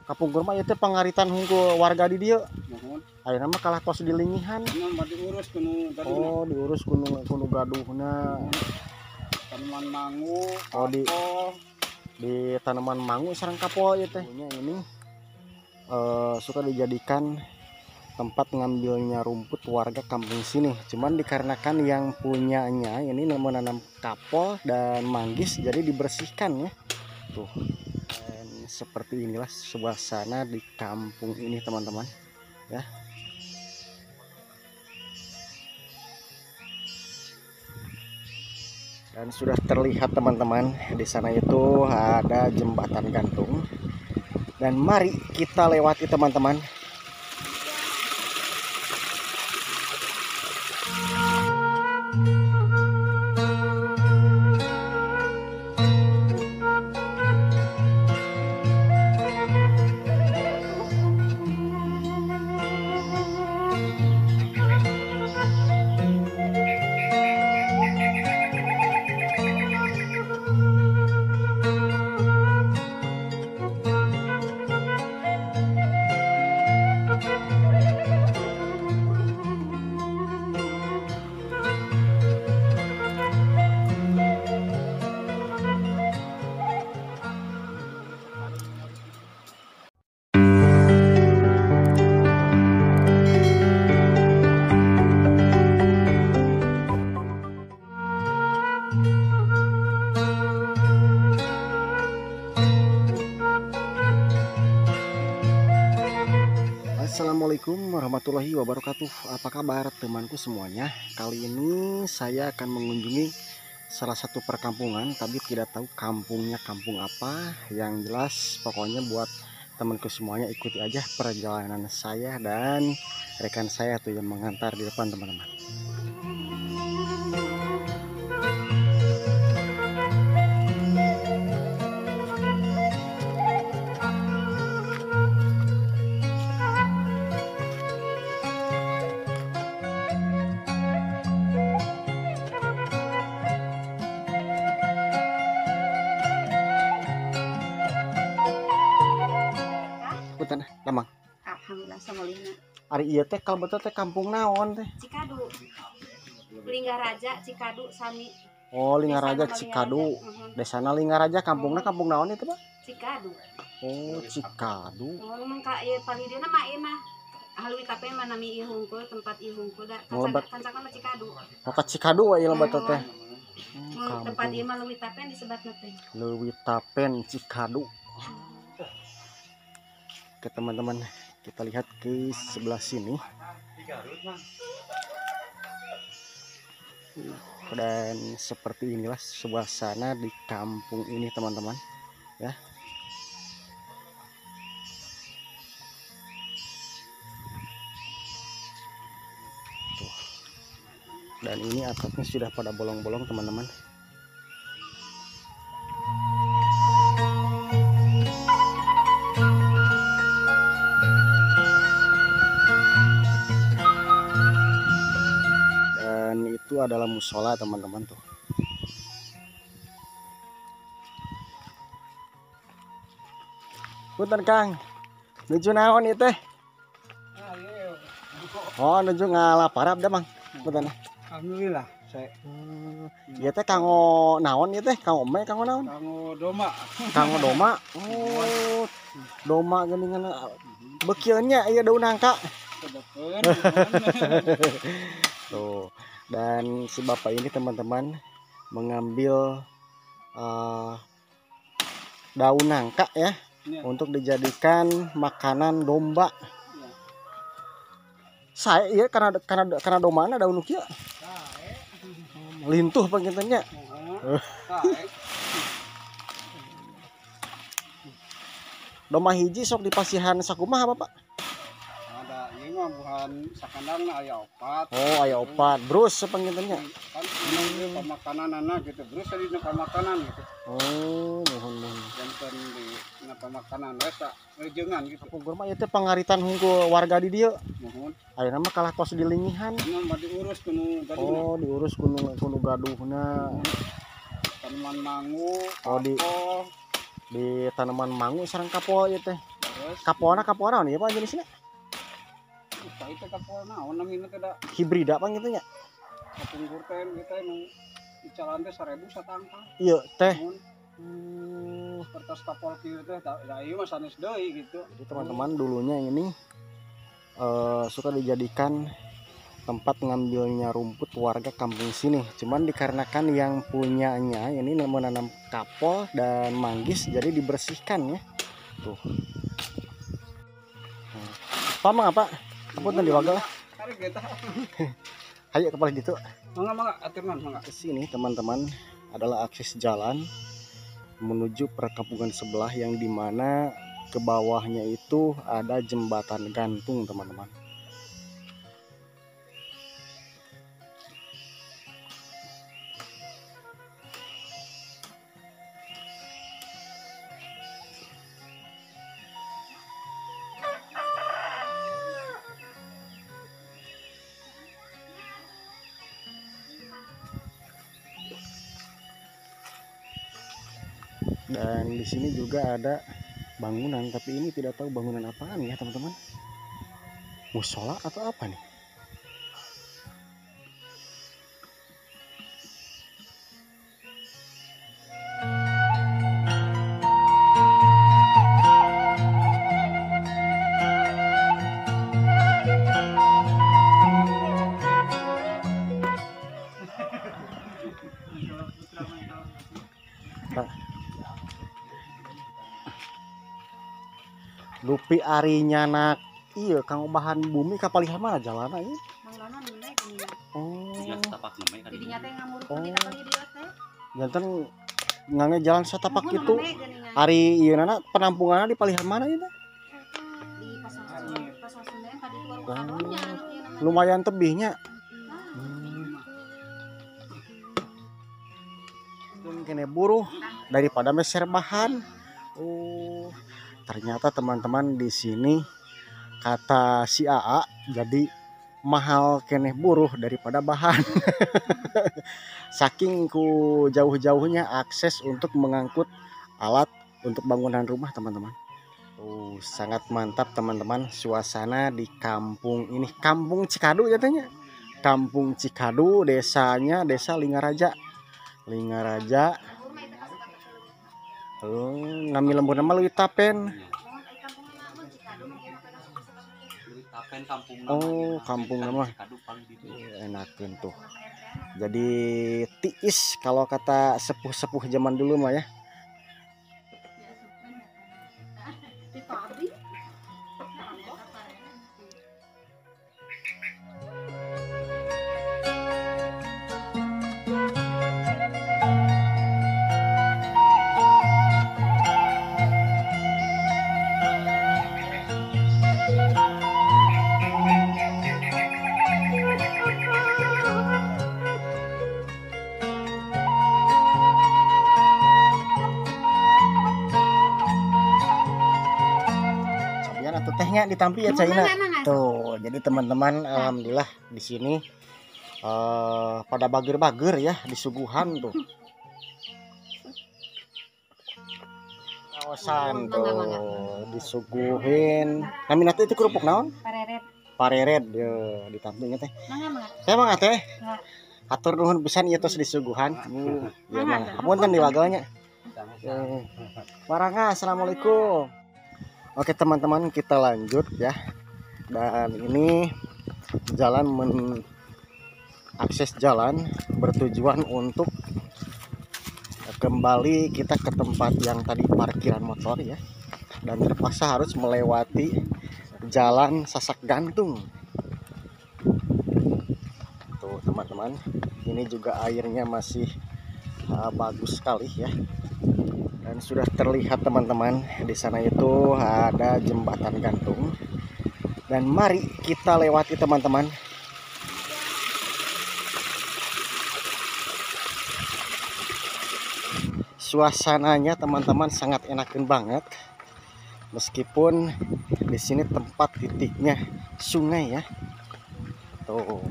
Kapungkur mah ieu teh pangaritan hungkul warga di dieu. Muhun. Ayeuna mah kalah tos dilingihan. Mah diurus kuno gaduhna. Oh, diurus kuno gaduhna. Tanaman mangu. Oh, di tanaman mangu sareng kapol ieu teh. Ini suka dijadikan tempat ngambilnya rumput warga kampung sini. Cuman dikarenakan yang punyanya ini menanam kapol dan manggis, jadi dibersihkan ya. Tuh. Dan seperti inilah suasana di kampung ini teman-teman ya. Dan sudah terlihat teman-teman, di sana itu ada jembatan gantung. Dan mari kita lewati teman-teman. Assalamualaikum warahmatullahi wabarakatuh. Apa kabar temanku semuanya? Kali ini saya akan mengunjungi salah satu perkampungan, tapi tidak tahu kampungnya kampung apa. Yang jelas pokoknya buat temanku semuanya ikuti aja perjalanan saya dan rekan saya tuh yang mengantar di depan teman-teman. Lamang. Alhamdulillah samolina. Ari ieu teh kalebet teh kampung naon teh? Cikadu. Lingaraja Cikadu sami. Oh, Lingaraja Cikadu. Desana Lingaraja, kampungna kampung naon itu, Pak? Cikadu. Oh, Cikadu. Ngomong ka ieu palidieuna mah ieu mah Leuwi Tapen mah nami ieu hungkul, tempat ieu hungkul da. Kancakna mah Cikadu. Oh, ka Cikadu we ieu lebet teh. Tempat ieu mah Leuwi Tapen disebatna teh. Leuwi Tapen Cikadu. Oke teman-teman, kita lihat ke sebelah sini. Dan seperti inilah suasana di kampung ini teman-teman ya. Tuh. Dan ini atapnya sudah pada bolong-bolong teman-teman. Itu adalah musola teman-teman tuh. Punten Kang, nuju naon ieu teh? Oh, nuju ngalaparab da Mang. Punten. Alhamdulillah, saya. Ieu teh kanggo naon ieu teh? Kanggo eme, kanggo naon? Kanggo doma. Kanggo doma. Oh, doma geuningan beukieun nya ieu daun nangka. Tuh. Dan si bapak ini teman-teman mengambil daun nangka ya, ya, untuk dijadikan makanan domba. Ya. Saya iya karena domana daun kieu. Lintuh pangintennya. Domba hiji sok dipasihan sakumaha Bapak? Ada ieu mah buhan sakandangna aya opat. Oh, aya opat. Brus sapangintennya. Kan ieu pamakananana gitu. Brus di pamakanan gitu. Oh, nuhun nuhun. Janten di na pamakanan we sa rejengan gitu. Kapungkur mah ieu teh pangaritan hungkul warga di dieu. Muhun. Ayeuna mah kalah tos dilingihan. Mah diurus kuno gaduhna. Oh, diurus kuno gaduhna. Tanaman mangu. Oh, di tanaman mangu sareng kapol ieu teh. Kapolna kapolna nih apa jenisnya? Itu kapol naon namina teh da. Hibrida apa gitu nya? Kapungkur teh kita nu icalan teh 1000 satangkal. Iya teh. Kertas kapol kieu teh da ieu mah sanes deui gitu. Jadi teman-teman dulunya ini suka dijadikan tempat ngambilnya rumput warga kampung sini. Cuman dikarenakan yang punyanya ini menanam kapol dan manggis, jadi dibersihkan ya. Tuh. Nah. Pak mang apa? Apunten diwagel lah. Hayu kepala gitu. Mangga mangga aturan mangga. Ke sini teman-teman adalah akses jalan menuju perkampungan sebelah yang dimana ke bawahnya itu ada jembatan gantung teman-teman. Dan di sini juga ada bangunan, tapi ini tidak tahu bangunan apaan ya teman-teman. Musola atau apa nih? Lupi ari nyanak iya kang bahan bumi kapalih mana jalanna ieu? Manglana nembe geuning. Oh. Satapak nembe ka dinya teh ngamuruk di kapalih dieu teh. Janten ngange jalan satapak kitu. Ari ieu nana penampunganna di palih mana ieu teh? Di pasar Senen tadi warung kadonya anu ieu namanya. Lumayan tebihnya. Kene buruh daripada meser bahan. Oh. Ternyata teman-teman di sini kata si AA jadi mahal keneh buruh daripada bahan. Saking ku jauh-jauhnya akses untuk mengangkut alat untuk bangunan rumah teman-teman. Oh, sangat mantap teman-teman suasana di kampung ini, Kampung Cikadu jatuhnya. Kampung Cikadu, desanya Desa Lingaraja. Lingaraja. Nami lembur nama Leuwi Tapen. Oh, kampung nama. Enakeun tuh. Jadi tiis kalau kata sepuh-sepuh zaman dulu mah ya. Tehnya ditampi ya Caina. Tuh, jadi teman-teman alhamdulillah di sini pada bager-bager ya disuguhan tuh. Kawasan tuh disuguhin. Namina teh itu kerupuk naon? Pareret. Pareret ya ditampinya teh. Teh mangga teh. Hatur nuhun pisan ieu tos disuguhan. Ya mangga. Apunten diwagelnya. Warangga, assalamualaikum. Oke teman-teman, kita lanjut ya. Dan ini jalan akses jalan bertujuan untuk kembali kita ke tempat yang tadi parkiran motor ya. Dan terpaksa harus melewati jalan sasak gantung. Tuh teman-teman, ini juga airnya masih bagus sekali ya. Dan sudah terlihat teman-teman di sana itu ada jembatan gantung. Dan mari kita lewati teman-teman. Suasananya teman-teman sangat enakan banget. Meskipun di sini tempat titiknya sungai ya. Tuh.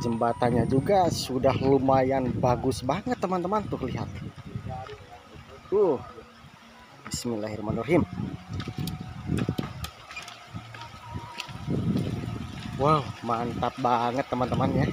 Jembatannya juga sudah lumayan bagus banget teman-teman, tuh lihat. Tuh. Bismillahirrahmanirrahim. Wow, mantap banget teman-teman ya.